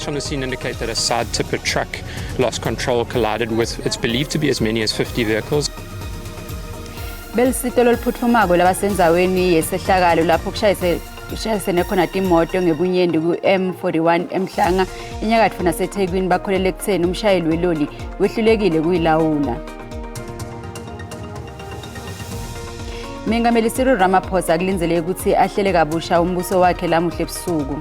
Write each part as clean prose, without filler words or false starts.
Reports from the scene indicate that a side tipper truck lost control, collided with, it's believed to be as many as 50 vehicles. Belisito loluphutfumako labasendzaweni yesehlakalo lapho kushayisene khona timoto ngebunyenti ku-M41 eMhlanga enyakatfo naseThekwini bakholele ekutheni umshayeli weloli wehlulekile kuyilawula. Mengameli Cyril Ramaphosa kulindeleke ukuthi ahlele kabusha umbuso wakhe lamuhla ebusuku.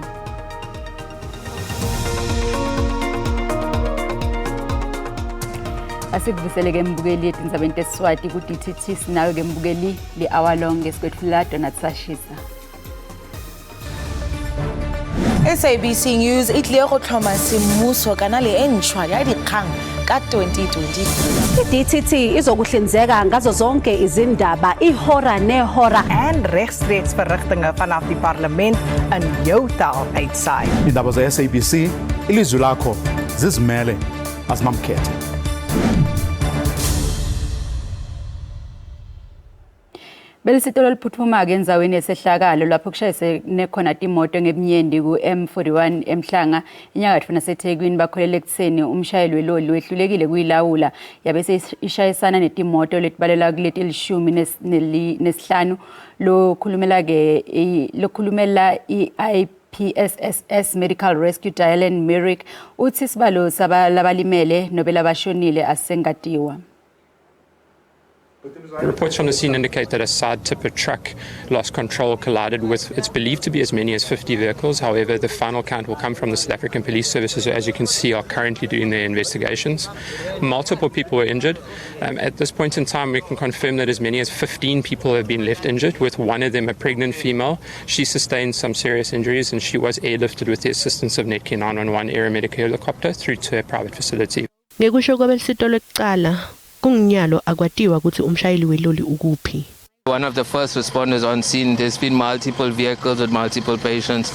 Asikuvuseleke mbukeli etindzabeni tesiswati ku-DTT sinawe ke mbukeli li-hour long esikwetfula Donat Sashisa. SABC News e tlile go tlhoma semmuso kanale e ntšhwa ya dikgang ka 2023. I-DTT izokuhlinzeka ngazo zonke izindaba ihora nehora en regstreeks verrigtinge vanaf die parlement in jou taal uitsaai. Iindaba ze-SABC, ilizwi lakho, zizimele, azinamkhethe. Belisitolo liphutfuma-ke endzaweni yesehlakalo lapho kushayisene khona timoto ngebunyenti ku-M41 eMhlanga enyakatfo naseThekwini bakholele ekutheni umshayeli weloli wehlulekile kuyilawula yabe ishayisana netimoto letibalelwa kuleti lishumi nesihlanu. Lokhulumela-ke lokhulumela i-IPSSS Medical Rescue Diane Merrick uthi isibalo sabalabalimele nobe labashonile asengatiwa. Reports from the scene indicate that a side tipper truck lost control, collided with, it's believed to be as many as 50 vehicles. However, the final count will come from the South African Police Services, who, as you can see, are currently doing their investigations. Multiple people were injured. At this point in time, we can confirm that as many as 15 people have been left injured, with one of them a pregnant female. She sustained some serious injuries and she was airlifted with the assistance of Netcare 911 aeromedic helicopter through to a private facility. Ngekusho kwabelisito lwekucala, kunginyalo akwatiwa ukuthi umshayeli weloli ukuphi. One of the first responders on scene, there's been multiple vehicles with multiple patients,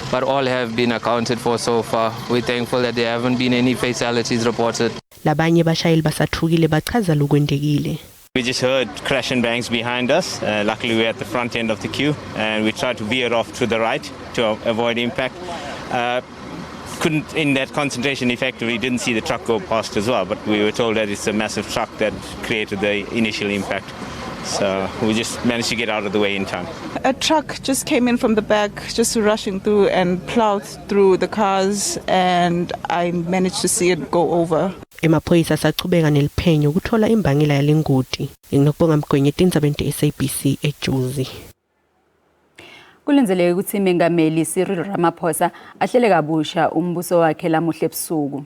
but all have been accounted for so far. We're thankful that there haven't been any fatalities reported. Labanye bashayeli basathukile bachaza lokwentekile. We just heard crash and bangs behind us. Luckily we're at the front end of the queue and we tried to veer off to the right to avoid impact. Couldn't, in that concentration, effectively didn't see the truck go past as well, but we were told that it's a massive truck that created the initial impact. So we just managed to get out of the way in time. A truck just came in from the back, just rushing through and plowed through the cars, and I managed to see it go over. Emaphoyisa asachubeka neliphenyo ukuthola imbangela yalengoti. Nginokubonga Mgwenye etindzabeni te-SABC eJozi. Kulindeleke ukuthi Mengameli Cyril Ramaphosa ahlele kabusha umbuso wakhe lamuhla ebusuku.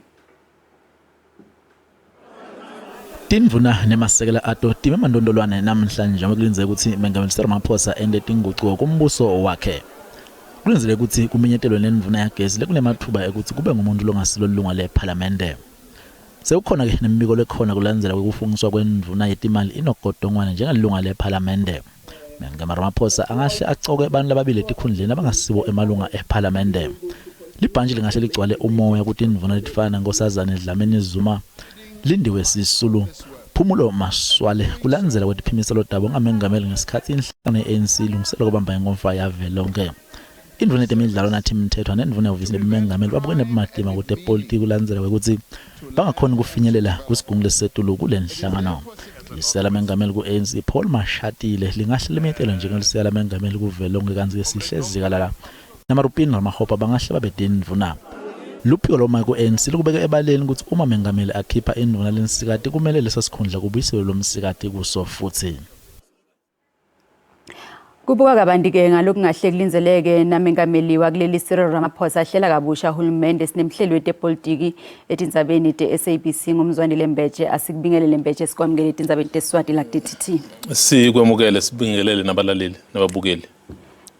Tindvuna nemasekela ato time mandondolwane namhlanje njengoba kulindzeleke ukuthi Mengameli Cyril Ramaphosa ente tingucuko kumbuso wakhe. Kulindzeleke ukuthi kumenyetelwe nendvuna yagesi lekunematfuba ekuthi kube ngumuntu longasilo lilunga lephalamende. Sekukhona ke nemibiko lekhona kulandzela kwekufungiswa kwendvuna yetimali Enoch Godongwana njengelilunga lephalamende. Mengameli Ramaphosa angahle acoke abantu lababili etikhundleni abangasibo emalunga ephalamende. Libhantshi lingahle ligcwale umoya ukuthi indvuna letifana naNkosazana Dlamini Zuma, Lindiwe Sisulu, Phumulo Masualle kulandzela kwetiphimiselo tabo ngamengameli ngesikhatsi inhlangano ye-ANC ilungiselela kubamba inkomfa yavelonkhe. Indvuna yetemidlalo Nathi Mthethwa nendvuna ehhovisi lebumengameli babuke nebumatima kutepolitiki kulandzela kwekutsi bangakhoni kufinyelela kusigungu lesisetulu kule nhlangano. Lisela mengameli ku-ANC Paul Mashatile lingahle limenyetele njengelisela mengameli kuvelonkhe kantsi Sihle Zikalala naMarupini Ramokgopa bangahle babe tindvuna. Luphiko loma ku-ANC likubeke ebaleni ukuthi uma mengameli akhipha indvuna lensikati kumele leso sikhundla kubuyiselwe lomsikati kuso futhi. Kubuka kabanti-ke ngalokungahle kulindzeleke namengameli wakuleli Cyril Ramaphosa ahlela kabusha hulumende sinemhleli wetepolitiki etindzabeni te-SABC ngumzwandile Mbeje. Asikubingelele Mbeje, sikwamukele etindzabeni teSiswati la ku-DTT. Sikwemukele, sibingelele nabalaleli nababukeli.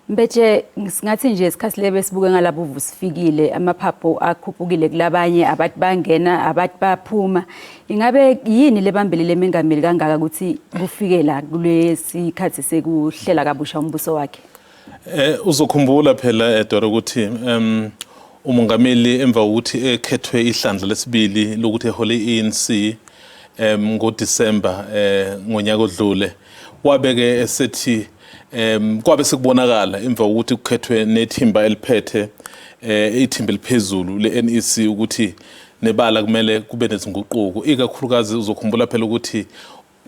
Mbeje, singathi nje isikhathi lebe sibuke ngalabovu sifikile, amaphaphu akhuphukile kulabanye, abathi bangena, abathi baphuma. Ingabe yini lebambelele mengameli kangaka ukuthi kufike la kulesikhathi sekuhlela kabusha umbuso wakhe? Uzokhumbula phela Edward ukuthi umongameli emva kokuthi ekhethwe ihlandla lesibili lokuthi ehole i-ANC ngoDisemba ngonyaka odlule, wabeke esethi kwabe sekubonakala emva kokuthi kukhethwe nethimba eliphethe ithimba eliphezulu le-NEC ukuthi nebala kumele kube nezinguquko, ikakhulukazi uzokhumbula phela ukuthi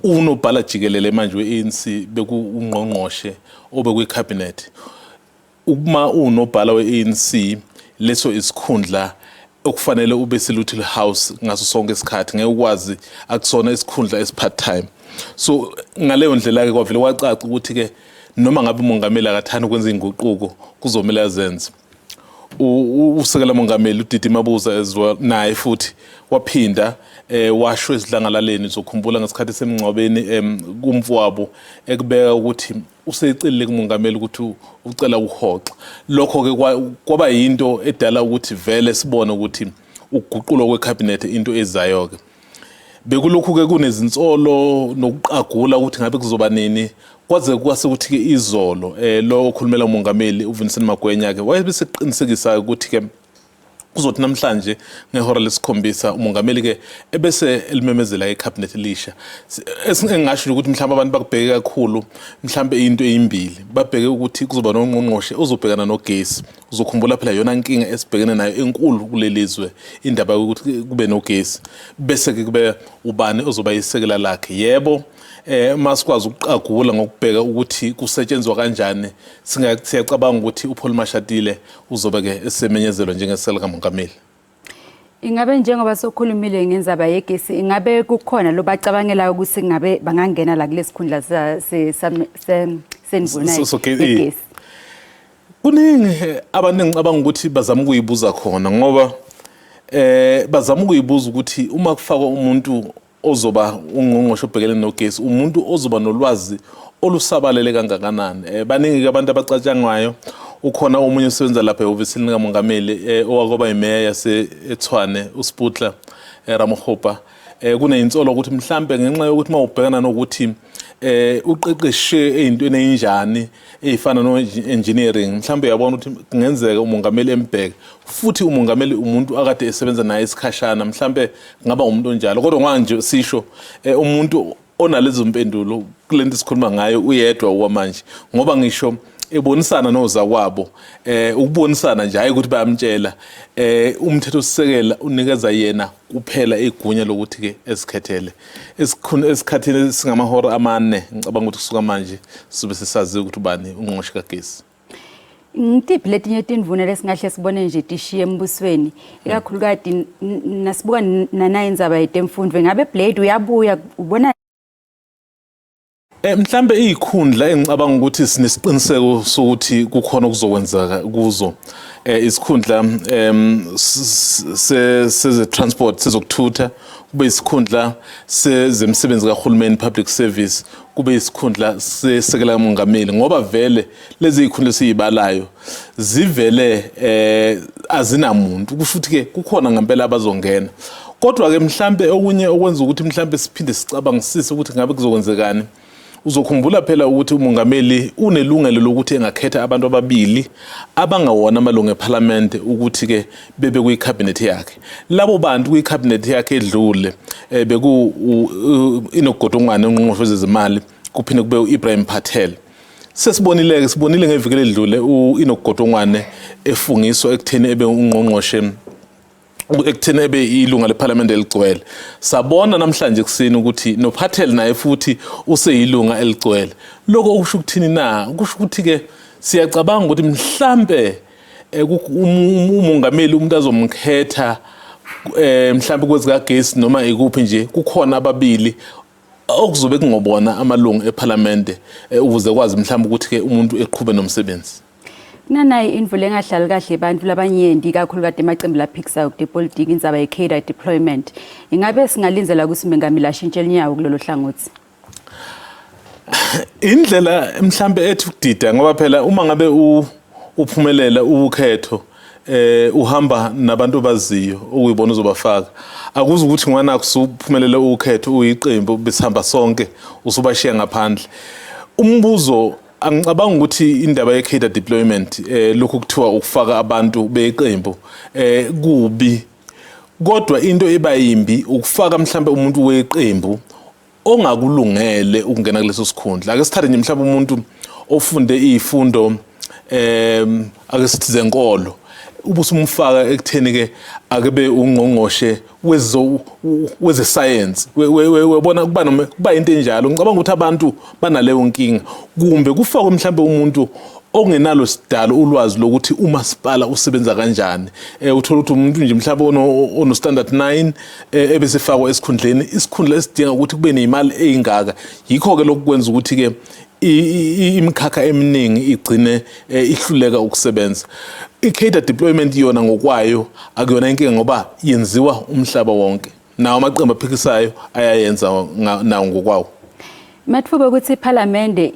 unobhala jikelele manje we-ANC bekuungqongqoshe obekwi-cabinet. Uma unobhala we-ANC, leso isikhundla okufanele ube seLuthuli House ngaso sonke isikhathi, ngeke ukwazi, akusona isikhundla esi-part time. So ngaleyo ndlela-ke kwavele kwacaca ukuthi-ke noma ngabe umongameli akathanda ukwenza iy'nguquko, kuzomele azenze. Usekela mongameli uDidi Mabuza as well naye futhi waphinda washo esidlangalaleni, uzokhumbula ngesikhathi semngcwabeni kumfowabo, ekubeka ukuthi usecelile kumongameli ukuthi ucela uhoxa. Lokho ke kwaba yinto edala ukuthi vele sibone ukuthi ukuguqulwa kwecabinet into ezayo ke. Bekulokhu ke kunezinsolo nokuqagula ukuthi ngabe kuzoba nini, kwaze kwase ukuthi ke izolo lo okhulumela umongameli uVincent Magwenya ke wayebeseqinisekisa ukuthi ke kuzothi namhlanje ngehora lesikhombisa umongameli ke ebese elimemezela icabinet elisha. Engingasho ukuthi mhlawumbe abantu bakubheke kakhulu mhlawumbe into eyimbili, babheke ukuthi kuzoba nongqongqoshe ozobhekana nogesi. Uzokhumbula phela yona nkinga esibhekene nayo enkulu kuleli zwe, indaba yokuthi kube nogesi, bese ke kube ubani ozoba isekela lakhe. Yebo, masikwazi ukuqagula ngokubheka ukuthi kusetshenzwa kanjani, siyacabanga ukuthi uPaul Mashatile uzobe ke esemenyezelwa njengesekela kamongameli. Ingabe njengoba sokhulumile ngenzaba yegesi, ingabe kukhona lo bacabangela ukuthi ngabe bangangena la kulesikhundla sendvuna yegesi? Kuningi abantu engicabanga ukuthi bazama ukuyibuza khona, ngoba bazama ukuyibuza ukuthi uma kufakwa umuntu ozoba ungqongqoshe obhekene nogesi, umuntu ozoba nolwazi olusabalele kangakanani. Baningi-ke abantu abacatshangwayo. Ukhona omunye osebenza lapha ehhovisini likamongameli, owakwaba imeya yase-Tshwane, uSputla Ramokgopa. Kuneyinsolo ukuthi mhlambe ngenxa yokuthi uma ubhekana nokuthi uqeqeshe ey'ntweni ey'njani ey'fana no-engineering, mhlawumbe uyabona ukuthi kungenzeka umongameli embheke, futhi umongameli umuntu akade esebenza naye isikhashana, mhlambe kungaba umuntu onjalo. Kodwa manje sisho umuntu onalezo mpendulo kulento sikhuluma ngayo uyedwa okwamanje, ngoba ngisho ebonisana nozakwabo, ukubonisana nje hayi ukuthi bayamtshela, umthetho sisekela unikeza yena kuphela igunya lokuthi ke esikhethele. Esikhathini singamahora 4 ngicabanga ukuthi kusuka manje sizobe sesazi ukuthi ubani ungqongqoshe kagesi. Ngitiphi letinye tindvuna lesingahle sibone nje tishiye embusweni, ikakhulukati nasibuka nanayi indzaba yetemfundvo? Ingabe Blade uyabuya, ubona? Mhlambe izikhundla engicabanga ukuthi sinesiqiniseko sokuthi kukhona okuzokwenzeka kuzo, isikhundla seze transport, sezokuthutha, kube isikhundla sezemisebenzi kahulumeni, public service, kube isikhundla sesekela mongameli, ngoba vele lezi zikhundla esiyibalayo zivele azinamuntu, kusho ukuthi ke kukhona ngempela abazongena. Kodwa ke mhlambe okunye okwenza ukuthi mhlambe siphinde sicabangisise ukuthi ngabe kuzokwenzekani, uzokhumbula phela ukuthi umongameli unelungelo lokuthi engakhetha abantu ababili abangawona amalungu eParliament ukuthi ke bebe kwicabinet yakhe. Labo bantu kwicabinet yakhe edlule beku Enoch Godongwana, ungqongqoshe wezezimali, kuphinde kube uIbrahim Patel. Sesibonile-ke, sibonile ngeviki eledlule u-Enoch Godongwane efungiswa ekutheni ebe ungqongqoshe, ekutheni ebe ilunga lephalamende eligcwele. Sabona namhlanje kusini ukuthi noPatel naye futhi useyilunga eligcwele. Lokho okusho ukuthini na? Kusho ukuthi-ke siyacabanga ukuthi mhlampe umongameli umuntu azomkhetha mhlampe kwezikagesi noma ikuphi nje, kukhona ababili okuzobe kungobona amalungu ephalamende, ukuze kwazi mhlawumbe ukuthi-ke umuntu eqhube nomsebenzi. Kunanayi imvula engahlali kahle abantu labanyenti, ikakhulukati emacembu laphikisayo kutepolitiki, indzaba ye-cadre deployment. Ingabe singalindzela ukuthi mengameli ashintshe linyawo kulolo hlangothi? Indlela mhlambe ethi ukudida, ngoba phela uma ngabe uphumelela ukhetho, uhamba nabantu obaziyo okuyibona uzobafaka. Akuzi ukuthi ngwana usuphumelele ukhetho uyiqembu besihamba sonke usubashiya ngaphandle. Umbuzo, angicabanga ukuthi indaba ye-cadre deployment, lokhu kuthiwa ukufaka abantu beqembu, kubi, kodwa into eba yimbi ukufaka mhlambe umuntu weqembu ongakulungele ukungena kuleso sikhundla. Ake sithathe nje mhlawumbe umuntu ofunde izifundo ake sithi zenkolo. Ubusumfaka ekutheni ke akebe ungqongqoshe wezo wezesayensi, webona kuba noma kuba into enjalo. Ngicabanga ukuthi abantu banaleyo nkinga, kumbe kufakwe mhlambe umuntu ongenalo sidalo ulwazi lokuthi umasipala usebenza kanjani. Uthola ukuthi umuntu nje mhlawumbe ono standard 9 ebesefakwa esikhundleni, isikhundla esidinga ukuthi kube nemali eyingaka. Yikho ke lokwenza ukuthi ke imikhakha eminingi igcine ihluleka ukusebenza. I-cadre deployment yona ngokwayo akuyona inkinga, ngoba yenziwa umhlaba wonke, nawo amaqembu aphikisayo ayayenza nawo ngokwawo. Mathuba ukuthi iPhalamende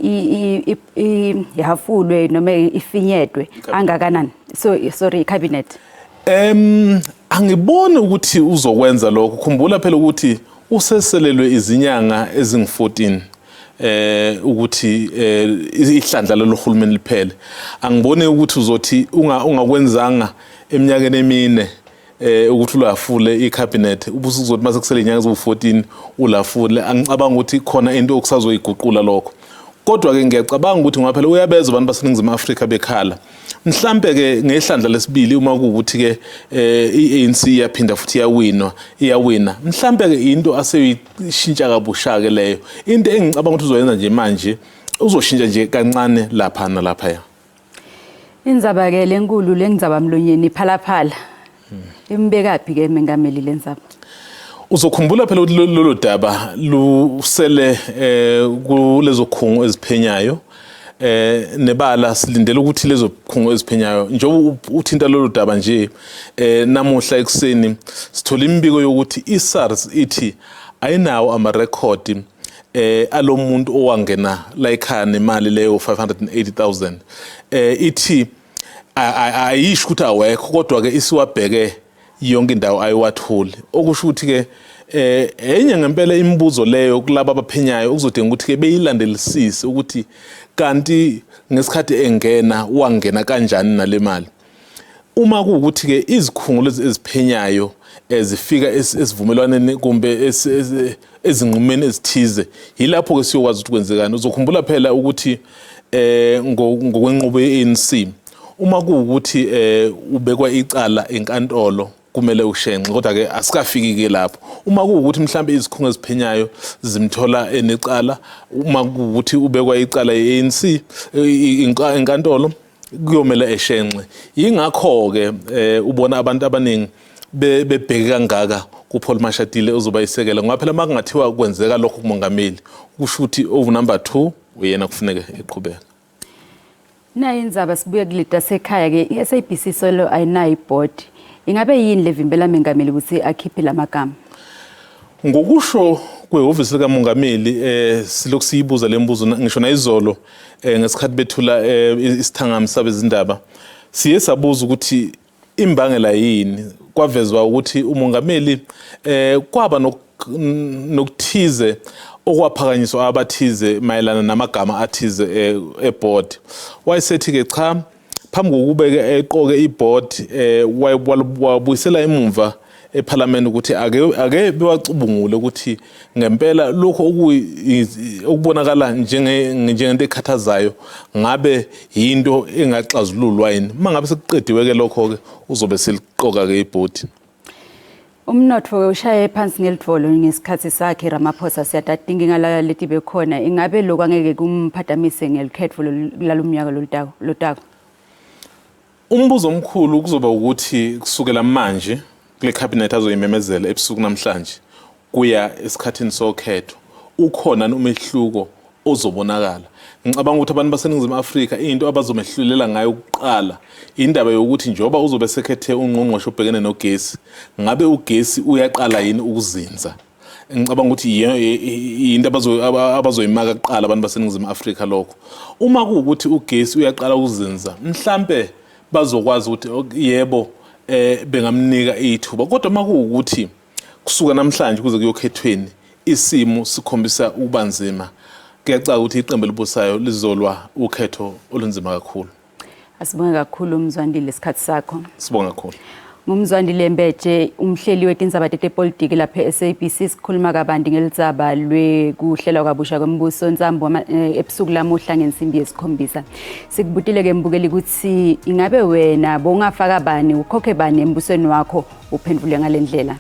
ihafulwe noma ifinyedwe angakanani? So sorry, icabinet. Angiboni ukuthi uzokwenza lokho. Khumbula phela ukuthi useselelwe izinyanga ezingu-14 ukuthi ihlandla lohulumeni liphele. Angiboni ukuthi uzothi ungakwenzanga eminyakeni emine ukuthi ulafule icabinet, ubusuzothi mase kusele inyanga eziwu-14 ulafule. Angicabanga ukuthi khona into okusazoyiguqula lokho. Kodwa ke ngiyacabanga ukuthi ngoba phela uyabezwa abantu baseNingizimu Afrika bekhala, mhlambe ke ngehlandla lesibili uma kuwukuthi ke i-ANC iyaphinda futhi iyawinwa, iyawina, mhlambe ke into aseyishintsha kabusha ke leyo. Into engicabanga ukuthi uzoyenza nje manje, uzoshintsha nje kancane lapha nalapha. Indzaba ke lenkulu lendzaba mlonyeni phalaphala. Imbekaphi ke mengameli lendzaba? Uzokhumbula phela ukuthi lolu daba lusele kulezo khungo eziphenyayo. Nebala silindele ukuthi lezo khungo eziphenyayo, njengoba uthinta lolu daba nje, namuhla ekuseni sithola imibiko yokuthi iSARS ithi ayinawo amarekhodi alomuntu owangena la ekhaya nemali leyo 580,000. Ithi ayisho ukuthi awekho, kodwa ke isiwabheke yonke indawo, ayiwatholi, okusho ukuthi ke enye ngempela imibuzo leyo kulabo abaphenyayo ukuzodinga ukuthi ke beyilandelisise ukuthi kanti ngesikhathi engena wangena kanjani nale mali. Uma kuwukuthi ke izikhungo lezi eziphenyayo zifika esivumelwaneni kumbe ezinqumeni ezithize, yilapho ke siyokwazi ukuthi kwenzekani. Uzokhumbula phela ukuthi ngokwenqubo ye-ANC, uma kuwukuthi ubekwa icala enkantolo kumele ushenxe, kodwa ke asikafiki ke lapho. Uma kuwukuthi mhlambe izikhungo eziphenyayo zimthola enecala, uma kuwukuthi ubekwa icala ye-ANC enkantolo, kuyomele eshenxe. Yingakho ke ubona abantu abaningi bebheke kangaka kuPaul Mashatile ozoba isekela, ngoba phela makungathiwa kwenzeka lokho kumongameli, kusho ukuthi owu number 2 uyena kufuneke eqhubeka. Nayo indzaba, sibuye kulida sekhaya ke, i-SABC solo ayinayo iboard. Ingabe yini levimbela mengameli ukuthi akhiphe lamagama? Ngokusho kwehhovisi likamongameli, silokhu siyibuza le mbuzo, ngisho nayizolo ngesikhathi bethula isithangami sabezindaba siye sabuza ukuthi imbangela yini. Kwavezwa ukuthi umongameli kwaba nokuthize okwaphakanyiswa abathize mayelana namagama athize eboard. Wayesethi ke cha, phambi kokubeke eqoke iboard, wabuyisela emumva eParliament ukuthi ake bewacubungule ukuthi ngempela lokho okubonakala njengento ekhathazayo ngabe yinto engaxazululwa yini. Mangabe sekuqediwe ke lokho ke, uzobe seliqoka ke ibhodi. Umnotfo ushaye phansi ngelidvolo ngesikhathi sakhe Ramaphosa. Siyatati inkinga leti bekhona. Ingabe lokhu angeke kumphatamise ngelikhetfo lalomnyaka lotako? Umbuzo omkhulu kuzoba ukuthi kusukela manje kule cabinet azoyimemezela ebusuku namhlanje kuya esikhathini sokhetho, ukhona umehluko ozobonakala? Ngicabanga ukuthi abantu baseNingizimu Afrika into abazomehlulela ngayo kuqala indaba yokuthi njengoba uzobe sekhethe ungqongqoshe obhekene nogesi, ngabe ugesi uyaqala yini ukuzinza? Ngicabanga ukuthi into abazoyimaka kuqala abantu baseNingizimu Afrika lokho. Uma kuwukuthi ugesi uyaqala ukuzinza, mhlambe bazokwazi ukuthi yebo, bengamnika ithuba. Kodwa uma kuwukuthi kusuka namhlanje kuze kuyokhethweni isimo sikhombisa ukuba nzima, kuyacaca ukuthi iqembu elibusayo lizolwa ukhetho olunzima kakhulu. Asibonge kakhulu, Mzwandile, isikhathi sakho. Sibonga kakhulu. Ngumzwandile Mbeje, umhleli wetindzaba tetepolitiki lapha e-SABC. Sikhuluma kabanti ngeludzaba lwekuhlelwa kabusha kwembuso ntsambo ebusuku lamuhla ngensimbi yesikhombisa. Sikubutile ke mbukeli kutsi ingabe wena bowungafaka bani, ukhokhe bani embusweni wakho? Uphendvule ngale ndlela.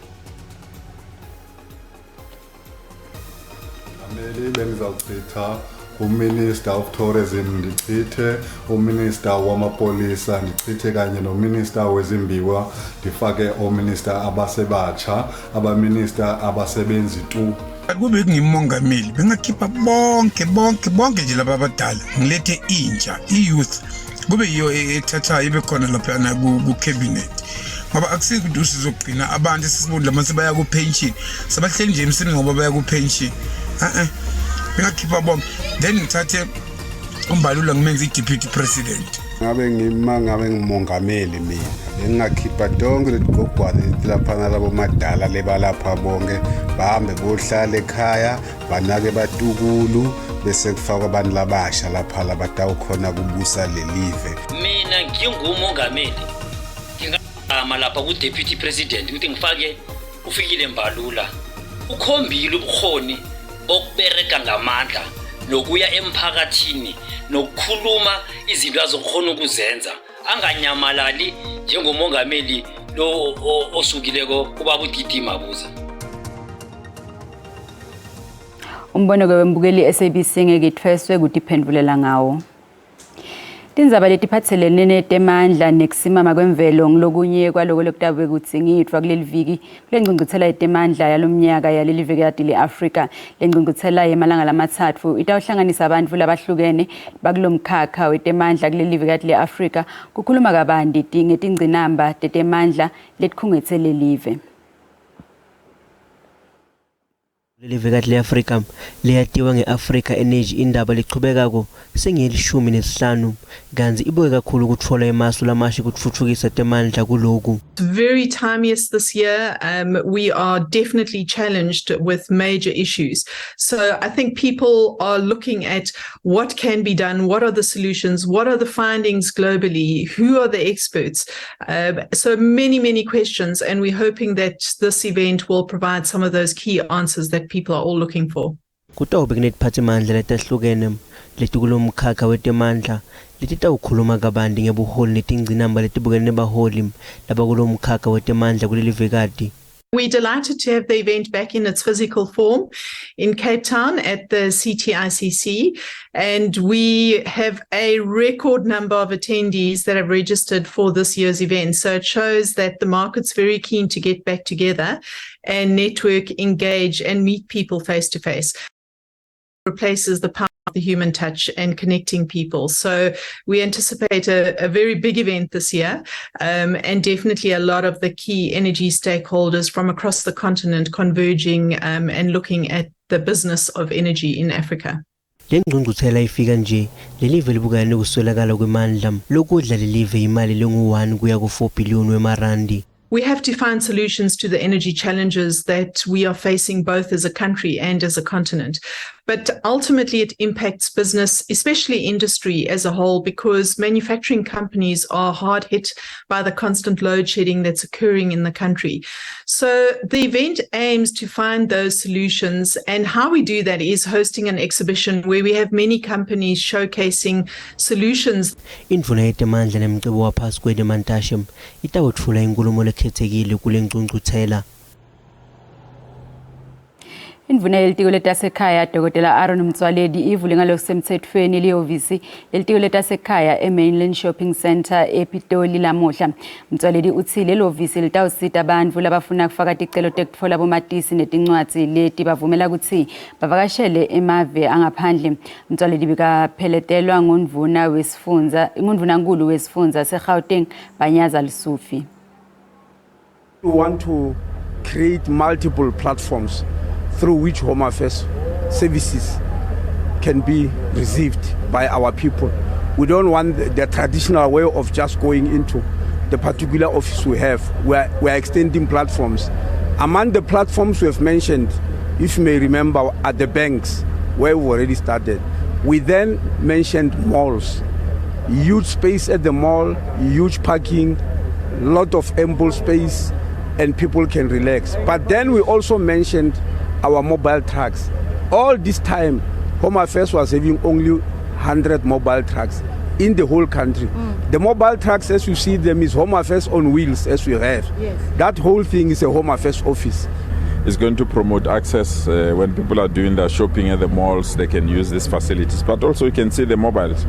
Ameli, bengizawuchitha uMinister of Tourism, ndichithe uMinister wamapolisa, ndichithe kanye noMinister wezimbiwa, ndifake ominister abasebatsha, abaminister abasebenzi tu. Kube kungimongameli, bengakhipha bonke bonke bonke nje laba abadala, ngilethe intsha, i-youth, kube yiyo ethathayo, ibe khona laphayana ku-cabinet, ngoba akusiko ukuthi usizogcina abantu esisibona lama sebaya ku-pension, sebahleli nje emsebenzini ngoba baya ku-pension. E-e, bengakhipha bonke, then ngithathe uMbalula ngimenze i-deputy president. Ngabe ngima ngabe ngimongameli mina, bengingakhipha tonke letigogwane leti laphana, labo madala lebalapha bonke, bahambe bohlala ekhaya, banake batukulu, bese kufakwa abantu labasha lapha labatawukhona kubusa lelive. Mina ngingumongameli, ngingama lapha ku-deputy president ukuthi ngifake uFikile Mbalula. Ukhombile ubukhoni bokubereka ngamandla nokuya emphakathini nokukhuluma izinto azokhona ukuzenza, anganyamalali njengomongameli lo osukileko, ubaba uDD Mabuza. Umbono-ke wembukeli SABC ngeke ithweswe kutiphendvulela ngawo. Tindzaba letiphatselene netemandla nekusimama kwemvelo ngilokunye kwaloko lokutabe kudzingidvwa kuleli viki kule ngcungcuthela yetemandla yalomnyaka yaleli vekati le-Afrika. Le ngcungcuthela yemalanga lamathathu itawuhlanganisa abantu labahlukene bakulomkhakha wetemandla kuleli vekati le-Afrika kukhuluma kabanti ngetingcinamba tetemandla letikhungetse lelive. Leli vekati le-Afrika leyatiwa nge-Africa Energy Indaba lichubekako sengiyelishumi nesihlanu, kantsi ibuke kakhulu kutfola emasu lamasha kutfutfukisa temandla kuloku. Very timeous this year. We are definitely challenged with major issues. So I think people are looking at what can be done, what are the solutions, what are the findings globally, who are the experts. So many, many questions, and we're hoping that this event will provide some of those key answers that people are all looking for. Kutawube kunetiphatsimandla letahlukene letikulomkhakha wetemandla letitawukhuluma kabanti ngebuholi netingcinamba letibukene nebaholi labakulomkhakha wetemandla kuleli vekati. We're delighted to have the event back in its physical form in Cape Town at the CTICC. And we have a record number of attendees that have registered for this year's event. So it shows that the market's very keen to get back together and network, engage, and meet people face to face. Replaces the power of the human touch and connecting people. So we anticipate a very big event this year, and definitely a lot of the key energy stakeholders from across the continent converging and looking at the business of energy in Africa. Le ngcungcuthela ifika nje lelive libukana nekuswelakala kwemandla lokudla lelive imali lengu-1 kuya ku-4 billion wemarandi. We have to find solutions to the energy challenges that we are facing both as a country and as a continent. But ultimately, it impacts business, especially industry as a whole, because manufacturing companies are hard hit by the constant load shedding that's occurring in the country. So the event aims to find those solutions. And how we do that is hosting an exhibition where we have many companies showcasing solutions. Indvuna yetemandla nemcebo waphasi Gwede Mantashe itawetfula inkhulumo lekhethekile kule ngcungcuthela. Indvuna yelitiko letasekhaya Dr. Aaron Motsoaledi ivule ngalokusemtsetfweni lihhovisi lelitiko letasekhaya eMainland Shopping Centre ePitoli lamuhla. Motsoaledi utsi leli hhovisi litawusita bantfu labafuna kufaka ticelo tekutfola bomatisi netincwadzi leti bavumela kutsi bavakashele emave angaphandle. Motsoaledi bekapheletelwa ngundvuna wesifundza, ngundvunankulu wesifundza seGauteng Panyaza Lesufi. We want to create multiple platforms through which Home Affairs services can be received by our people. We don't want the traditional way of just going into the particular office we have. We are extending platforms. Among the platforms we have mentioned, if you may remember, are the banks where we've already started. We then mentioned malls, huge space at the mall, huge parking. Lot of ample space and people can relax. But then we also mentioned our mobile trucks. All this time, Home Affairs was having only 100 mobile trucks in the whole country. The mobile trucks, as you see them, is Home Affairs on wheels, as we have. Yes. That whole thing is a Home Affairs office. It's going to promote access when people are doing their shopping at the malls, they can use these facilities. But also you can see the mobiles.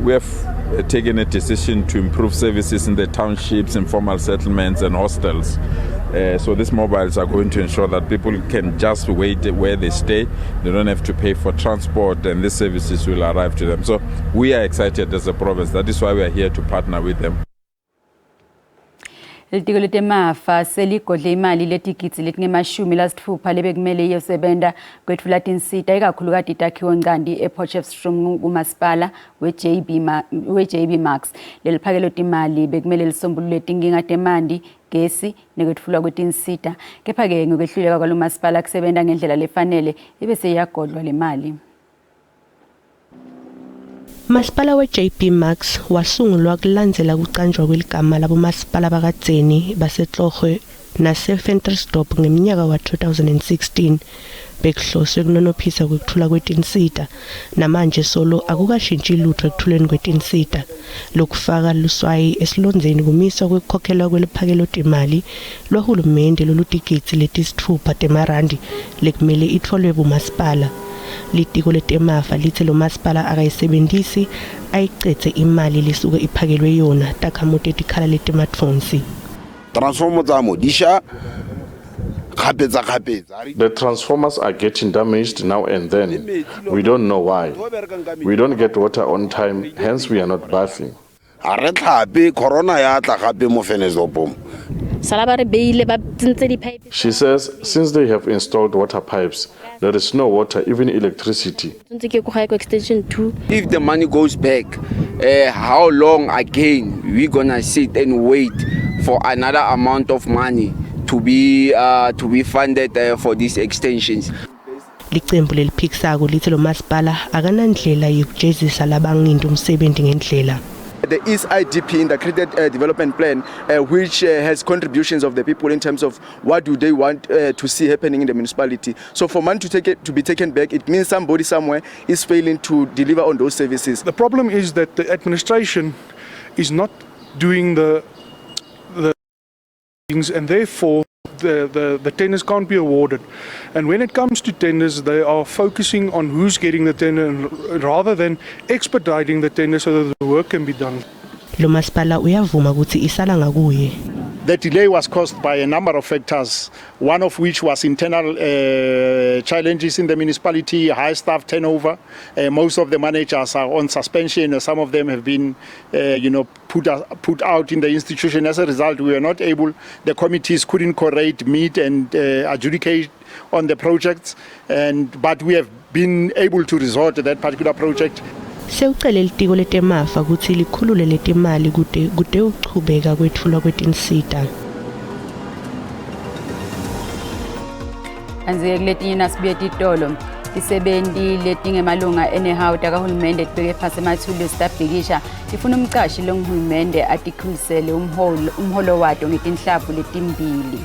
We have taken a decision to improve services in the townships, informal settlements and hostels. So these mobiles are going to ensure that people can just wait where they stay. They don't have to pay for transport, and these services will arrive to them. So we are excited as a province. That is why we are here to partner with them. Litiko letemafa seligodle imali letigidzi letingema-60 lebekumele iyosebenta kwetfula tinsita ikakhulukati takhiwo ncandi ePotchefstroom kumasipala we-JB Marks. Leliphakelo timali bekumele lisombulule tinkinga temanti, gesi nekwetfulwa kwetinsita. Kepha-ke ngokwehluleka kwalo masipala kusebenta ngendlela lefanele ibe seyiyagodlwa le mali. Masipala we-JB Marks wasungulwa kulandzela kucanjwa kweligama labomasipala bakadzeni baseTlokwe naseVentersdorp ngeminyaka wa-2016. Bekuhloswe kunonophisa kwekuthula kwetinsita. Namanje solo akukashintshi lutho ekuthuleni kwetinsita. Lokufaka luswayi esilondzeni kumiswa kwekukhokhelwa kweliphakelo timali lwahulumende lolutigidzi letisitfupha temarandi lekumele itfolwe bumasipala. Litiko letemafa litsi lo masipala akayisebentisi ayicedze imali lesuke iphakelwe yona takhamuti etikhala letimatfonsi. The transformers are getting damaged now and then. We don't know why. We don't get water on time, hence we are not bathing. She says since they have installed water pipes, there is no water, even electricity. If the money goes back, how long again we gonna sit and wait for another amount of money to be funded for these extensions? Licembu leliphikisako litsi lo masipala akanandlela yekujezisa labanginti umsebenzi ngendlela. There is IDP, Integrated Development Plan, which has contributions of the people in terms of what do they want to see happening in the municipality. So for money to be taken back, it means somebody somewhere is failing to deliver on those services. The problem is that the administration is not doing the things, and therefore the tenders can't be awarded. And when it comes to tenders, they are focusing on who's getting the tender rather than expediting the tender so that the work can be done. Lo masipala uyavuma ukuthi isala ngakuye. The delay was caused by a number of factors, one of which was internal challenges in the municipality, high staff turnover. Most of the managers are on suspension. Some of them have been, put out in the institution. As a result, we were not able, the committees couldn't correlate, meet and adjudicate on the projects, but we have been able to resort to that particular project. Sewucele litiko letemafa kutsi likhulule letimali kute uchubeka kwetfulwa kwetinsita. Anzike kuletinye nasibuye titolo. Tisebenti letingemalunga eNehawu takahulumende tibeke phasi emathulusi tabhikisha tifuna umcashi longuhulumende atikhulisele umholo wato ngetinhlavu letimbili.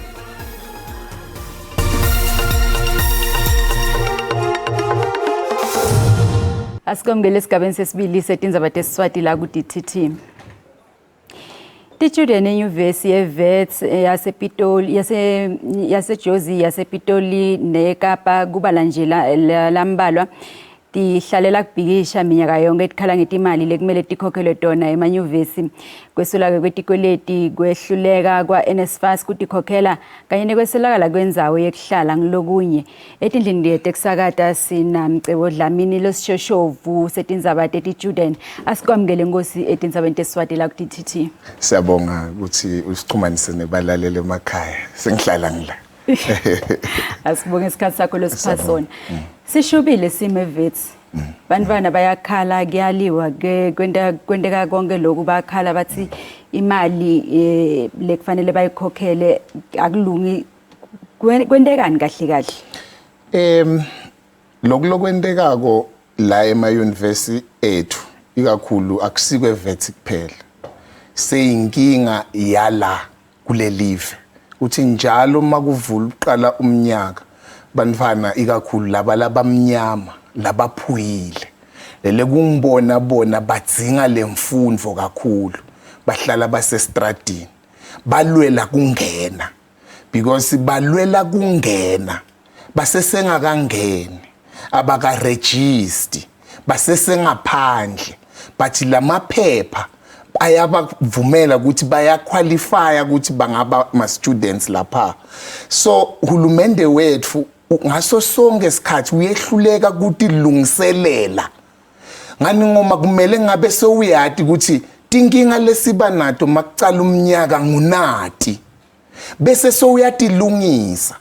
Asikomngele esigabeni sesibili setindzaba tesiswati la ku-DTT. Titshudeni enyuvesi ye-Wits yasePitoli yaseJozi yasePitoli neKapa kubala nje lambalwa tihlalela kubhikisha minyaka yonke tikhala ngetimali lekumele tikhokhelwe tona emanyuvesi. Kwesulwa kwetikweleti, kwehluleka kwa-NSFAS kutikhokhela kanye nekweswelakala kwendzawo yekuhlala ngilokunye. Etindlini letekusakata sinaMcebo Dlamini losishoshovu setindzaba tetitshudeni. Asikwamukele Nkosi etindzabeni tesiswati la ku-DTT. Siyabonga ukuthi usixhumanise nebalaleli emakhaya. Sengihlala ngila. Asibonge isikhathi sakho losipha sona. Sishubile simo eWits. Bantwana bayakhala, kuyaliwa, kwenteka konke lokhu, bayakhala bathi imali lekufanele bayikhokhele akulungi. Kwentekani kahle kahle? Lokhu lokwentekako la ema-university ethu ikakhulu akusikwe eWits kuphela. Seyinkinga yala kulelive uthi njalo makuvula uqala umnyaka, bantfana ikakhulu laba labamnyama labaphuyile lele kungibona bona badzinga lemfundvo kakhulu, bahlala basestradini, balwela kungena because balwela kungena basesengakangeni, abakaregister, basesengaphandle, but lamaphepha ayabavumela ukuthi bayaqualifya ukuthi bangaba ma students lapha. So uhulumende wethu ngaso sonke isikhathi uyehluleka ukutilungiselela. Ngani ngoma kumele ngabe sewuyati ukuthi tinkinga lesiba nato makucala umnyaka ngunati, bese sowuyatilungisa.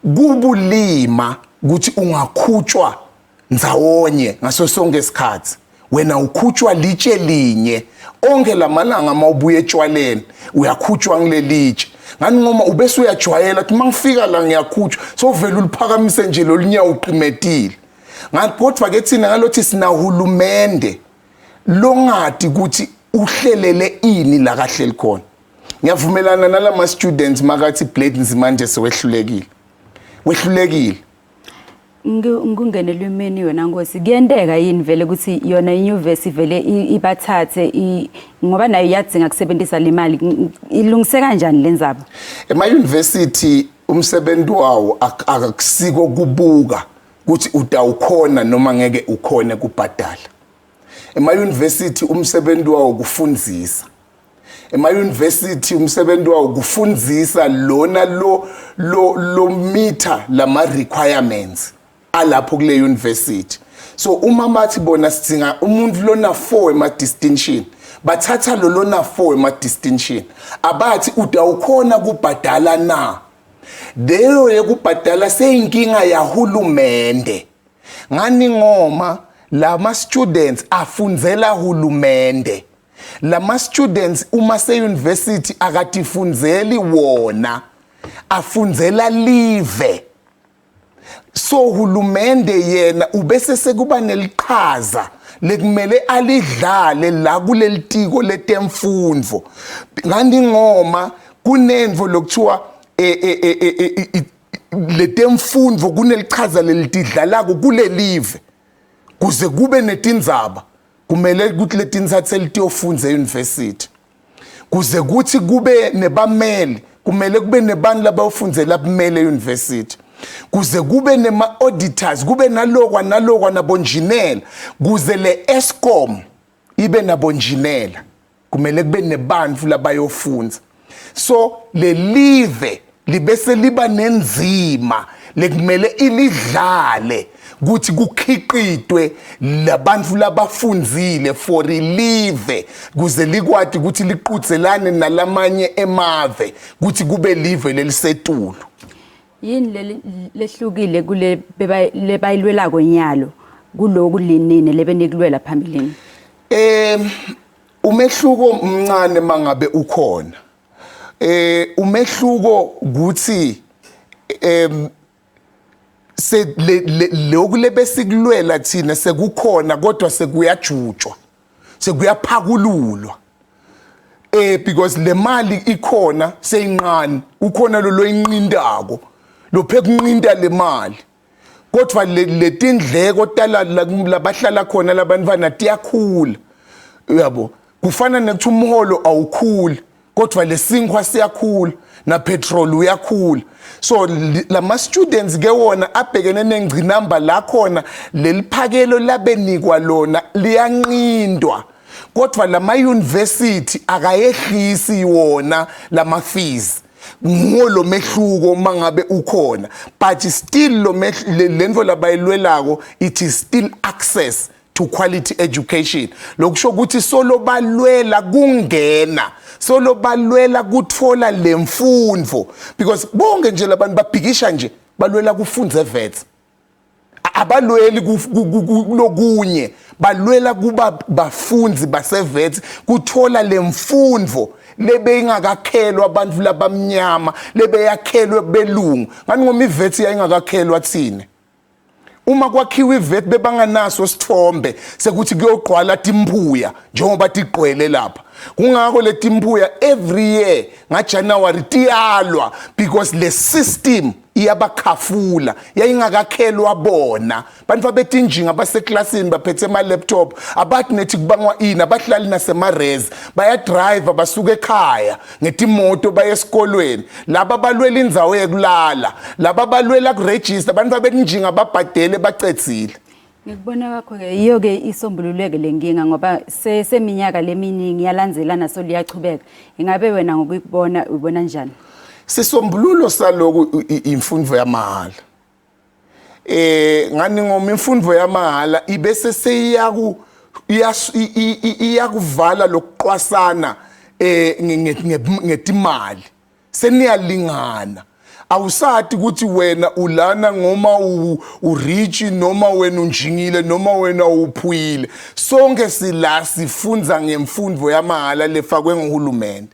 Kubulima ukuthi ungakhutshwa ndzawonye ngaso sonke isikhathi, wena ukhutshwa litshe linye onke lamalanga. Mawubuya etshwaleni uyakhutshwa ngilelitshe. Ngani ngoma ubese uyajwayela ukuthi mangifika la ngiyakhutshwa, so vele uliphakamise nje lolunyawo uqimetile. Ngani kodwa ke thina ngalothi sinahulumende longati ukuthi uhlelele ini la kahleli khona. Ngiyavumelana nalama students makathi Blade Nzimande sewehlulekile, wehlulekile. Ngungene lwimini wena Nkosi, kuyenteka yini vele ukuthi yona inyuvesi vele ibathathe ngoba nayo iyadzinga kusebenzisa le mali? Ilungise kanjani le ndzaba? Ema-university umsebenzi wawo akusiko kubuka ukuthi utawukhona noma ngeke ukhone kubhadala. Ema-university umsebenzi wawo kufundzisa. Ema-university umsebenzi wawo kufundzisa lona lo meter lama requirements alapho kule university. So uma bathi bona sidinga umuntu lona 4 ema distinction, bathatha lo lona 4 ema distinction, abathi utawukhona kubhadala na. Leyo yekubhadala seyinkinga yahulumende. Ngani ngoma lama students afundzela hulumende. Lama students uma se-university akatifundzeli wona, afundzela live. So hulumende yena ubese sekuba neliqhaza lekumele alidlale la kuleli tiko letemfundvo. Ngani ngoma kunendvo lokuthiwa letemfundvo kunelichaza lelidlalako kulelive. Kuze kube netindzaba kumele ukuthi letintsatse tiyofundza e-university. Kuze kuthi kube nebameli kumele kube nebantu labayofundzela bumele e-university. Kuze kube nema-auditors, kube nalokwa nalokwa nabonjinela. Kuze le Eskom ibe nabonjinela kumele kube nebantu labayofundza. So lelive libese liba nenzima lekumele ilidlale ukuthi kukhiqitwe labantu labafundzile for ilive, kuze likwati ukuthi liqudzelane nalamanye emave, ukuthi kube live lelisetulu. Yini lehlukile kule lebayilwelako nyalo kuloku linini lebenikulwela phambilini? Umehluko mncane mangabe ukhona. Umehluko ukuthi se lokhu lebesikulwela thina sekukhona, kodwa sekuyajutshwa, sekuyaphakululwa, because le mali ikhona seyinqani, ukhona lo loyinqindako lophe kunqinda le mali, kodwa letindleko tala labahlala khona labantwana tiyakhula, uyabo. Kufana nekuthi umholo awukhuli kodwa lesinkhwa siyakhula na petrol uyakhula. So lama students ke wona abhekene nengcinamba la khona leliphakelo labenikwa lona liyanqindwa, kodwa lama university akayehlisi wona lama fees. Nguwo lo mehluko mangabe ukhona, but still lo lento labayilwelako, it is still access to quality education. Lokusho ukuthi solo balwela kungena, solo balwela kutfola lemfundvo, because bonke nje labantu babhikisha nje balwela kufundza eWits. Abalweli lokunye, balwela kuba bafundzi baseWits, kuthola lemfundvo lebeyingakakhelwa abantu labamnyama, lebeyakhelwe belungu. Ngani ngoma iWits yayingakakhelwa thina. Uma kwakhiwa iVet bebanganaso sithombe sekuthi kuyogqwala timphuya njengoba tigqwele lapha. Kungako letimphuya every year ngaJanuary tiyalwa, because le system iyabakhafula, yayingakakhelwa bona. Bantu abetinjinga abaseklasini baphethe ama-laptop, abathi nethi kubangwa ini, abahlali nasema-res, bayadrive, basuka ekhaya ngetimoto baye esikolweni. Laba balwela indzawo yekulala, laba balwela kurejista, abantu abetinjinga babhadele bacedzile. Ngikubona kwakho-ke, yiyo-ke isombululeke le nkinga, ngoba seminyaka leminingi iyalandzelana, so liyachubeka. Ingabe wena ngokuyibona ubona njani? Sisombululo saloku imfundo yamahhala. Ngani ngoma imfundo yamahhala ibese seyiyaku iyakuvala lokuqwasana ngetimali, seniyalingana. Awusati ukuthi wena ulana ngoma urich noma wena unjingile noma wena uphuyile. Sonke sila sifunza ngemfundo yamahhala lefakwe nguhulumende.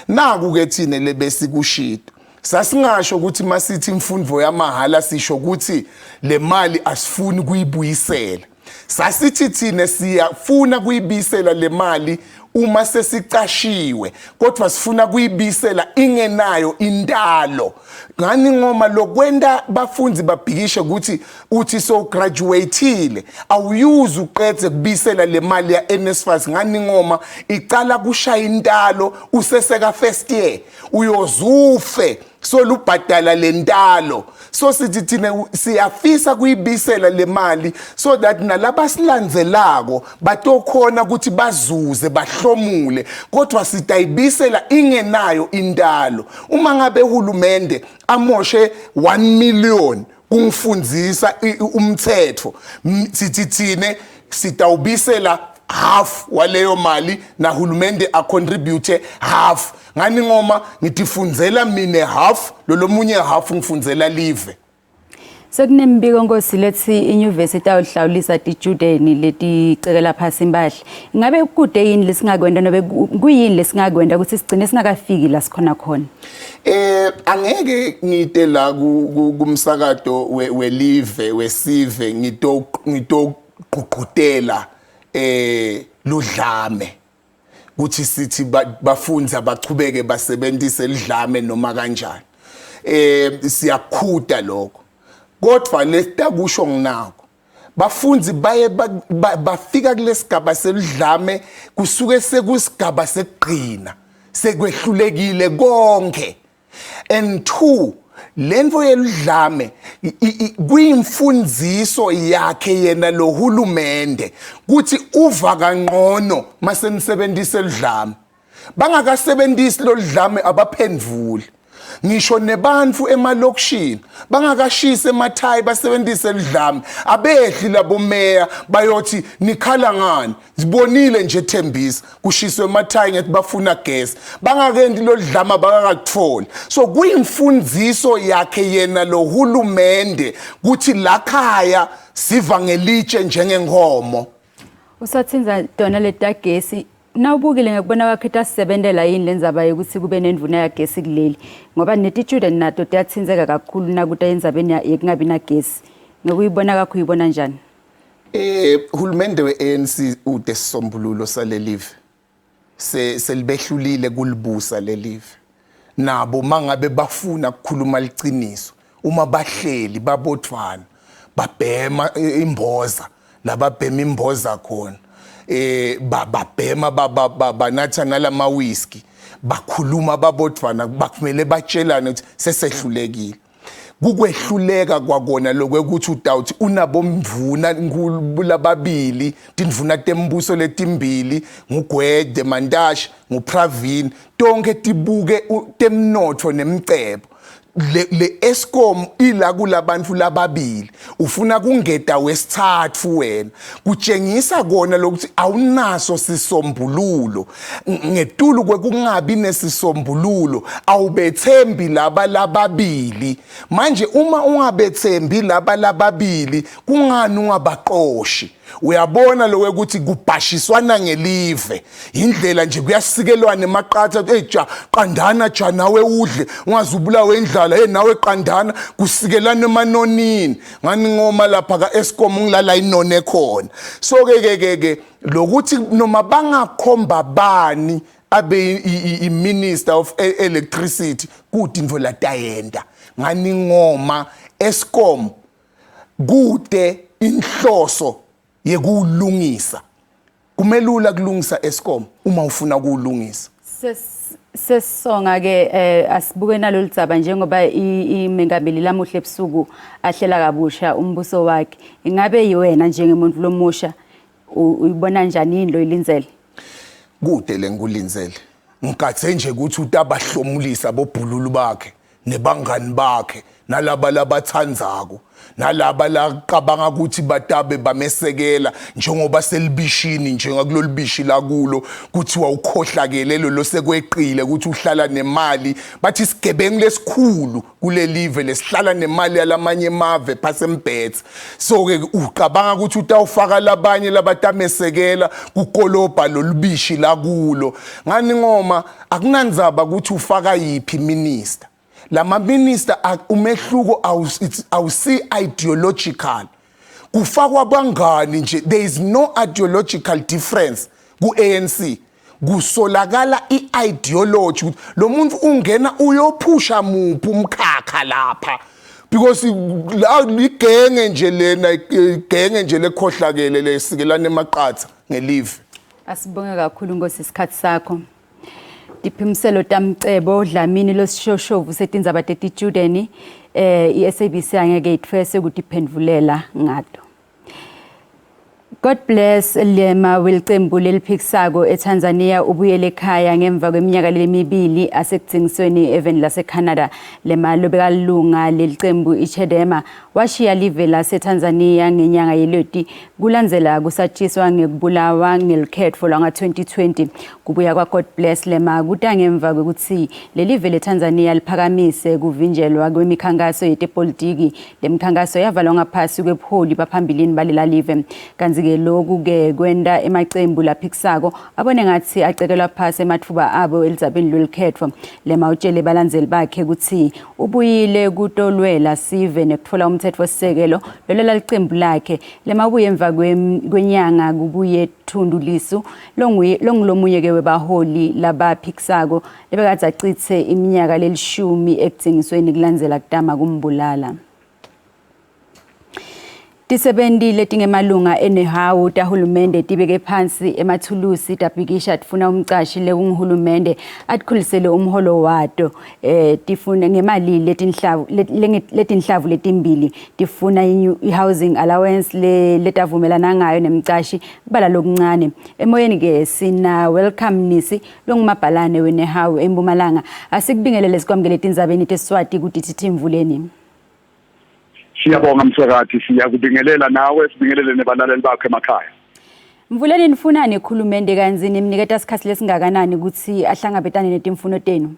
Naku ke thina lebesikushito, sasingasho ukuthi masithi imfundo yamahhala sisho ukuthi le mali asifuni kuyibuyisela. Sasithi thina siyafuna kuyibuyisela le mali uma sesicashiwe, kodwa sifuna kuyibuyisela ingenayo intalo. Ngani ngoma lokwenta bafundi babhikishe ukuthi uthi so graduateile awuyuzi uqedze kubisela le mali ya NSFAS. Ngani ngoma icala kushaya intalo useseka first year, uyozufe solubhadala lentalo. So sithi thina siyafisa kuyibisela le mali so that nalabasilandzelako batokhona ukuthi bazuze bahlomule, kodwa sitayibisela ingenayo intalo. Uma ngabe uhulumende amoshe 1 million kungifundzisa umthetho, sithi thine sitawubisela half waleyo mali, nahulumende acontribute half. Ngani ngoma ngitifundzela mine half, lolomunye half ngifundzela live. Sekunembiko Nkosi lethi inyuvesi itawuhlawulisa titjudeni leticekela phasi impahla. Ingabe kude yini lesingakwenta nobe kuyini lesingakwenta ukuthi sigcine singakafiki la sikhona khona? Angeke ngite la kumsakato welive wesive ngitogqugqutela ludlame kuthi sithi bafundi abachubeke basebenzise lidlame noma kanjani. Siyakhuda lokho, kodwa lesitakusho nginako, bafundi baye bafika kulesigaba selidlame kusuke sekusigaba sekugcina, sekwehlulekile konke. And two, lento yelidlame kuyimfundiso yakhe yena lo hulumende kuthi uva kangcono masenisebenzisa elidlame. Bangakasebenzisi loludlame abaphendvuli. Ngisho nebantu emalokishini bangakashisi emathayi basebenzise elidlame, abehli labomeya bayothi nikhala ngani? Sibonile nje Thembisa kushiswe emathayi ngethi bafuna gas, bangakendi loludlama bakakakutholi. So kuyimfundiso yakhe yena lo hulumende kuthi lakhaya siva ngelitshe njengenkomo. Usathinza tona letagesi, nawubukile ngekubona kwakho itasisebentela yini lendzaba yokuthi kube nendvuna yagesi kuleli, ngoba netitjudeni nato tiyathintseka kakhulu nakuta endzabeni yekungabi nagesi? Ngokuyibona kwakho uyibona njani? Hulumende we-ANC ude sisombululo salelive, selibehlulile kulibusa lelive. Nabo mangabe bafuna ukukhuluma liciniso, uma bahleli babodvwana babhema imboza, lababhema imboza khona babhema banatha nalama whisky, bakhuluma babodvwana, bakumele batshelane ukuthi sesehlulekile. Kukwehluleka kwakona lokwekuthi utawuthi unabomvuna lababili, tindvuna tembuso letimbili, nguGwede Mantashe nguPravin, tonke tibuke temnotfo nemcebo. Le Eskom ila kulabantu lababili, ufuna kungeta wesithathu wena, kutshengisa kona lokuthi awunaso sisombululo. Ngetulu kwekungabi nesisombululo awubethembi laba lababili. Manje uma ungabethembi laba lababili, kungani ungabaqoshi? Uyabona lo ukuthi kubhashiswana ngelive, indlela nje kuyasikelwana emaqatha. Hey ja, qandana ja, nawe udle ungazubulawa indlala. Hey nawe qandana, kusikelana emanonini. Ngani ngoma lapha ka Eskom ngilala inone khona. So ke lokuthi noma bangakhomba bani abe i-minister of electricity, kude intfo latayenda. Ngani ngoma Eskom kude inhloso yekulungisa. Kumelula kulungisa Eskom uma ufuna kulungisa. Sesonga ke, asibuke nalolu dzaba njengoba imengameli lamuhle ebusuku ahlela kabusha umbuso wakhe. Ingabe yiwena njengemuntu lomusha uyibona njani yini lo ilindzele? Kude lengikulindzele. Ngikathe nje ukuthi utabahlomulisa bobhululu bakhe nebangani bakhe nalaba labathandzako nalaba laqabanga ukuthi batabe bamesekela, njengoba selibishini njengakulolu bishi lakulo kuthiwa ukhohlakele lo sekweqile ukuthi uhlala nemali. Bathi isigebengu lesikhulu kulelive lesihlala nemali yalamanye emave phasembhethe. So ke ucabanga ukuthi utawufaka labanye labatamesekela kukolobha lolubishi lakulo. Ngani ngoma akunandzaba ukuthi ufaka yiphi minister. Lama minister umehluko awusi ideological, kufakwa bangani nje. There is no ideological difference ku ANC. Kusolakala i-ideology ukuthi lo muntu ungena uyophusha muphi umkhakha lapha, because la igenge nje lena, igenge nje lekhohlakele lesikelana emaqatha ngelive. Asibonge kakhulu Nkosi isikhathi sakho. Tiphimiselo tamcebo Dlamini losishoshovu setindzaba tetitjudeni, iSABC angeke itfwese kutiphendvulela ngato. God bless Lema welicembu leliphikisako eTanzania ubuyele ekhaya ngemva kweminyaka lemibili asekudzingisweni eveni laseCanada. Lema lobekalunga lelicembu iChadema washiya live laseTanzania ngenyanga yeLweti kulandzela kusatshiswa ngekubulawa ngelikhetfo lwanga-2020. Kubuya kwa-God Bless Lema kuta ngemva kwekutsi lelive leTanzania liphakamise kuvinjelwa kwemikhankaso yetepolitiki. Lemikhankaso yavalwa ngaphasi kwebuholi baphambilini balela live. Kantsi-ke loku-ke kwenta emacembu laphikisako abone ngatsi acekelwa phasi ematfuba abo elidzabeni lwelikhetfo. Lema utjele balandzeli bakhe kutsi ubuyile kutolwela sive nekutfola umtsetfosisekelo lolwela licembu lakhe. Lema ubuye emva kwenyanga kubuye Tundu Lissu longulomunye-ke webaholi labaphikisako lebekadze acitse iminyaka lelishumi ekudzingisweni kulandzela kutama kumbulala. Tisebenti letingemalunga eNehawu tahulumende tibeke phansi emathulusi tabhikisha tifuna umcashi lekunguhulumende atikhulisele umholo wato. Tifuna ngemali letinhlavu letinhlavu letimbili, tifuna i-housing allowance le letavumelana ngayo nemcashi kubala lokuncane. Emoyeni ke sina Welcome Nisi longumabhalane weNehawu eMpumalanga. Asikubingelele, sikwamukele etindzabeni teSiswati ku-DTT Mvuleni. Siyabonga msakati, siyakubingelela nawe, sibingelele nebalaleli bakho emakhaya. Mvuleni, nifunani ekhulumende kanzi nimniketa sikhathi lesingakanani ukuthi ahlangabetane netimfuno tenu?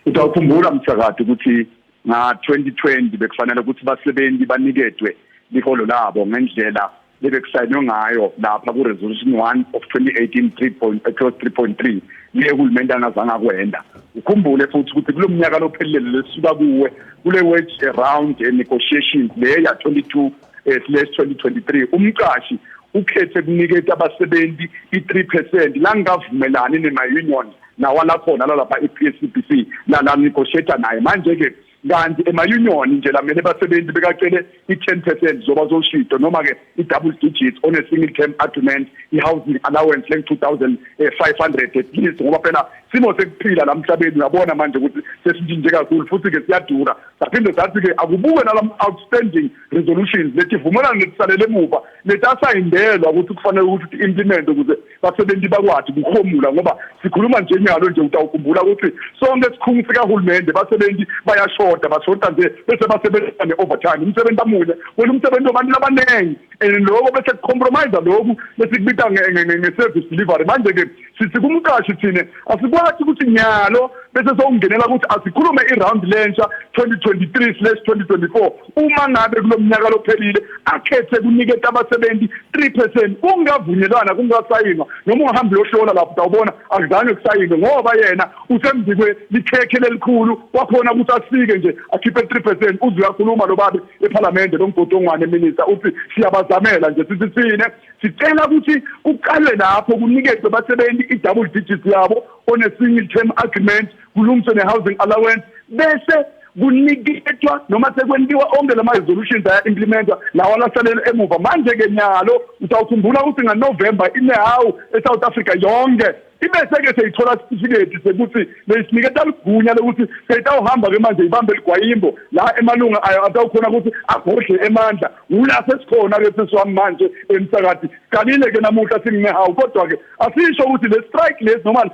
Utawukhumbula msakati ukuthi nga-2020 bekufanele ukuthi basebenzi baniketwe liholo labo ngendlela lebekusayinwe ngayo lapha ku-resolution 1 of 2018 3 clause 3.3 le hulumende angazange akwenda. Ukhumbule futhi ukuthi kulo mnyaka lophelele lesuka kuwe kule wage round negotiations le ya 22/2023, umqashi ukhethe kuniketa abasebenzi i-3% langavumelani nema-union nawa lakhona lalapha i-PSCBC la negotiate naye. Manje ke kanti ema-union nje lamele basebenzi bekacele i-10% zoba zoshito noma ke i-double digits on a single term agreement, i-housing allowance leng-2500 at least, ngoba phela simo sekuphila la emhlabeni uyabona manje ukuthi sesitshintshe kakhulu futhi ke siyadura. Saphinde sathi ke akubuke nala outstanding resolutions letivumelana netisalele emuva letasayindelwa ukuthi kufanele ukuthi implement ukuze basebenzi bakwazi ukuhomula, ngoba sikhuluma nje nyalo nje utawukhumbula ukuthi sonke sikhungu sikahulumende basebenzi bayashoda, bashoda nje bese basebenza ne-overtime, umsebenzi amunye wena umsebenzi wabantu labaningi. And lokho bese kucompromise lokhu lesikubita nge-service delivery. Manje-ke sithi kumqashi thine asikwazi ukuthi nyalo bese sowungenela ukuthi asikhulume i-round lensha 2023/2024 uma ngabe kulo mnyaka lophelile akhethe kuniketa abasebenzi 3% kungavunyelwana, kungasayinwa. Noma ungahambi uyohlola lapho utawubona akuzange kusayinwe, ngoba yena usemzikwe likhekhe lelikhulu wakhona ukuthi asike nje akhiphe 3%. Uze uyakhuluma lo babe ephalamende lo Mgodongwane minister uthi siyabazamela nje. Sithi thine sicela ukuthi kuqalwe lapho kunikezwe abasebenzi i-double digits yabo on a single term agreement, kulungiswe ne-housing allowance, bese kuniketwa noma sekwentiwa onke lama resolutions aya-implementa lawa lasalele emuva. Manje-ke nyalo utawukhumbula ukuthi ngaNovember iNEHAWU eSouth Africa yonke ibese-ke seyithola sitifiketi sekuthi beyisiniketa ligunya lokuthi seyitawuhamba-ke manje ibambe ligwayimbo la emalunga ayo atawukhona ukuthi agodle emandla. Wula sesikhona-ke sesiwami manje emsakati siqalile-ke namuhla singiNEHAWU, kodwa-ke asisho ukuthi le strike lesi noma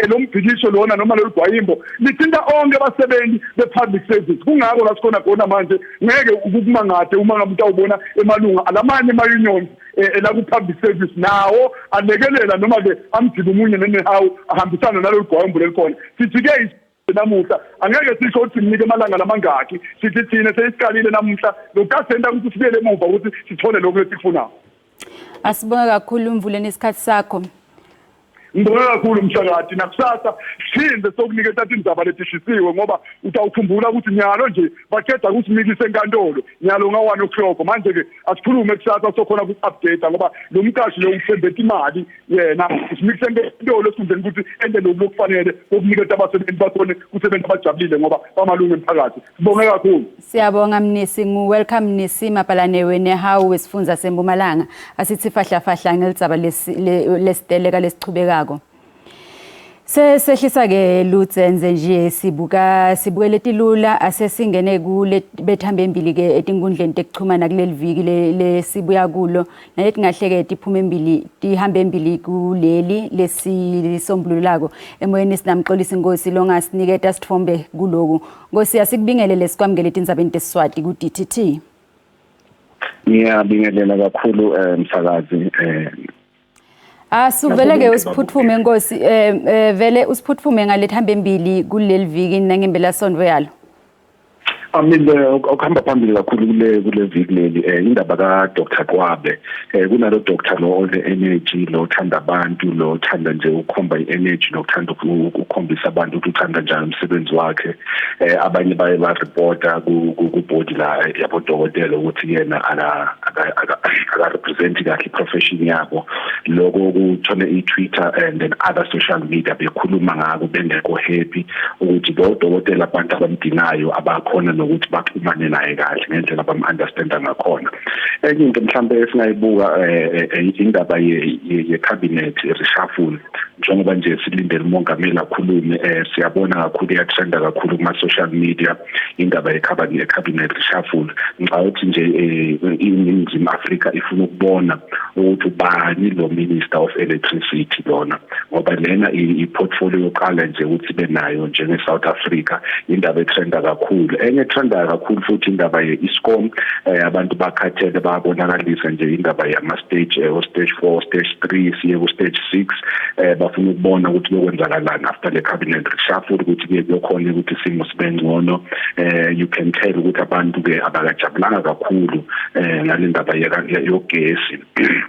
lo mbhikisho lona noma lolu gwayimbo lithinta onke abasebenzi be-public service. Kungako la sikhona khona manje ngeke ukukumangade uma ngabe utawubona emalunga alamanye ema-unions la ku-public service nawo alekelela noma-ke amjiba umunye neNEHAWU ahambisana nalolu gwayimbo lelikhona. Sithi-ke namuhla angeke sisho ukuthi simnike amalanga lamangaki, sithi thina seyisiqalile namuhla lokasenta ukuthi sibuyele emuva ukuthi sithole lokhu lesikufunayo. Asibonge kakhulu Mvuleni isikhathi sakho. Ngibonge kakhulu mhlakati, nakusasa siphinde sokuniketa tindzaba letishisiwe, ngoba utawukhumbula ukuthi nyalo nje baqeda ukusimikisa enkantolo nyalo nga-1 o'clock. Manje-ke asikhulume kusasa sokhona ku-update, ngoba lo mqashi lo uthembeta imali yena usimikisa enkantolo esikhundleni ukuthi ente lokhu lokufanele kokuniketa abasebenzi bakhone kusebenza abajabulile ngoba bamalungu emphakathi. Sibonge kakhulu. Siyabonga Mnisi. Ngu-Welcome Mnisi Mabhalane weNEHAWU wesifundza seMpumalanga. Asithi fahla fahla ngelitsaba lesiteleka lesichubekako. Sesehlisa ke lutsenze nje sibuka sibukele tilula asesingene kule bethambe embili ke etinkundleni tekuchumana kuleli viki lesibuya kulo naleti ngahleke tiphume embili tihambe embili kuleli lesisombululako. Emoyeni sinamxolisi Nkosi longasiniketa sithombe kuloku. Nkosi, asikubingelele sikwamukele etindzabeni teSiswati ku DTT. Ngiyabingelela kakhulu msakazi. Asuvele ke usiphuthume Nkosi, vele usiphuthume ngalethi hambe embili kuleli viki nangembela sonto yalo. Amile okuhamba phambili kakhulu kule viki leli indaba ka Dr Qwabe. Kunalo Dr lo one energy, lo thanda abantu, lo thanda nje ukukhomba i-energy nokuthanda ukukhombisa abantu ukuthi uthanda njani umsebenzi wakhe. Abanye baye ba reporta ku board la yabodokotela ukuthi yena aka represent kahle profession yabo. Lokho kuthole i-Twitter and then other social media bekhuluma ngako bengekho happy ukuthi lo dokotela abantu abamdingayo abakhona nokuthi baxhumane naye kahle ngendlela abam-understanda ngakhona. Enye into mhlambe esingayibuka indaba ye-cabinet reshuffle, njengoba nje silindele umongameli akhulume, siyabona kakhulu iyatrenda kakhulu kuma-social media indaba ye-cabinet reshuffle. Ngicabanga ukuthi nje iNingizimu Afrika ifuna ukubona ukuthi ubani lo Minister of Electricity lona, ngoba lena i-portfolio yokuqala nje ukuthi benayo njenge-South Africa, indaba etrenda kakhulu. Enye etrenda kakhulu futhi indaba ye-Eskom, abantu bakhathele bayabonakalisa nje indaba yama-stage, o-stage 4, stage 3 siye ku-stage 6. Bafuna ukubona ukuthi lokwenzakalani after le cabinet reshuffle, ukuthi ke kuyokhona ukuthi isimo sibe ngcono. You can tell ukuthi abantu ke abakajabulanga kakhulu ngale ndaba yogesi.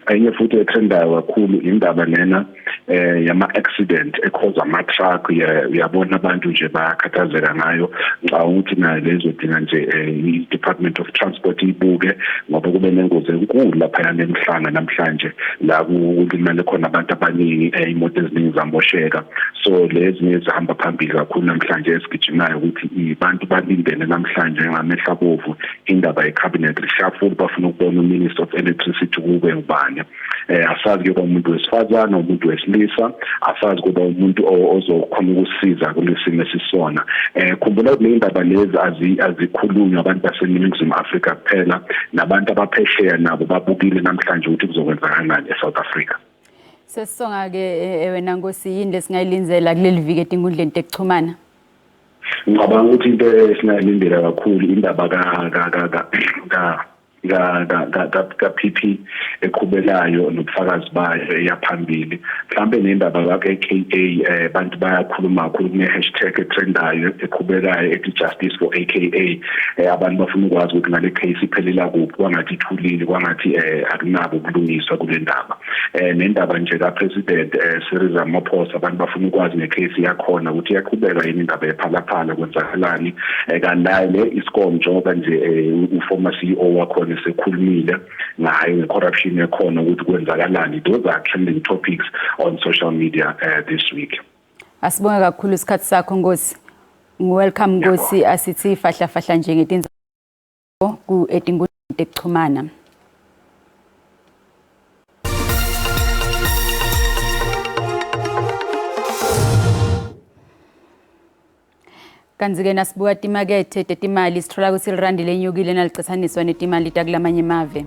Enye futhi etrendayo kakhulu indaba lena yama accident e-cause ama truck. Uyabona abantu nje bayakhathazeka ngayo. Ngicabanga ukuthi nayo lezodinga nje i-Department of Transport ibuke, ngoba kube nengozi enkulu lapha eMhlanga namhlanje la kulimele khona abantu abaningi, imoto eziningi zamosheka. So lezi ezihamba phambili kakhulu namhlanje esigijimayo ukuthi abantu balindele namhlanje ngamehlo abovu indaba ye-cabinet reshuffle. Bafuna ukubona uMinister of Electricity kube ubani. Asazi kuba umuntu wesifazane, umuntu wesilisa, asazi kuba umuntu ozokhona ukusiza kulesimo esisona. Khumbula ukuthi le indaba lezi azikhulunywa abantu baseNingizimu Afrika kuphela, nabantu abaphesheya nabo babukile namhlanje ukuthi kuzokwenzakalani eSouth Africa. Sesisonga ke wena Nkosi, yini lesingayilindzela kuleli viki etinkundleni tekuchumana? Ngicabanga ukuthi into esingayilindela kakhulu indaba ka ka ka ka ka PP eqhubekayo nobufakazi bayo eyaphambili. Mhlambe nendaba ka AKA, abantu bayakhuluma kakhulu kune hashtag etrendayo eqhubekayo ethi justice for AKA. Abantu bafuna ukwazi ukuthi ngale case iphelela kuphi, kwangathi ithulile, kwangathi akunabo ukulungiswa kule ndaba. Nendaba nje ka President Cyril Ramaphosa, abantu bafuna ukwazi ngecase yakhona ukuthi iyaqhubeka yini indaba yePhalaphala, kwenzakalani. Kanti nayo le Eskom, njengoba nje uformer CEO wakhona sekhulumile ngayo ngecorruption yakhona ukuthi kwenzakalani. Those are trending topics on social media this week. Asibonge kakhulu isikhathi sakho, Nkosi. Welcome, Nkosi. Asithi fahla fahla nje ngetindzaba ku etinkundleni tekuchumana. Kanti-ke nasibuka timakethe tetimali, sithola ukuthi lirandi lenyukile nalicatsaniswa netimali takulamanye emave.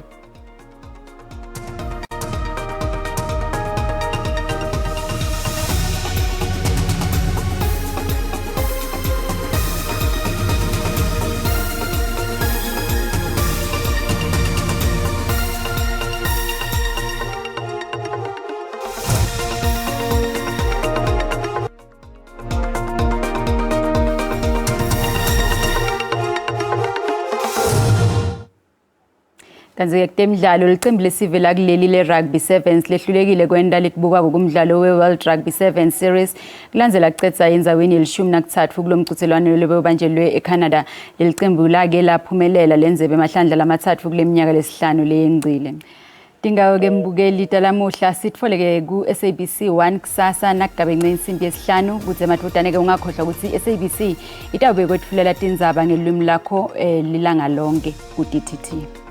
Kanti-ke kutemidlalo, licembu lesive lakuleli le-Rugby Sevens lehlulekile kwenta letibukwako kumdlalo we-World Rugby Sevens Series kulandzela kucedza endzaweni yelishumi nakutsatfu kulo mcudzelwano lobewubanjelwe eCanada. Leli cembu lake laphumelela lendzebe emahlandla lamatsatfu kule minyaka lesihlanu leyengcile. Tingawo-ke mbukeli talamuhla, sitfole-ke ku-SABC 1 kusasa nakugabence 4:30 kutsi emadvodane-ke ungakhohlwa kutsi i-SABC itawube kwetfulela tindzaba ngelulwimi lakho lilanga lonke ku-DTT.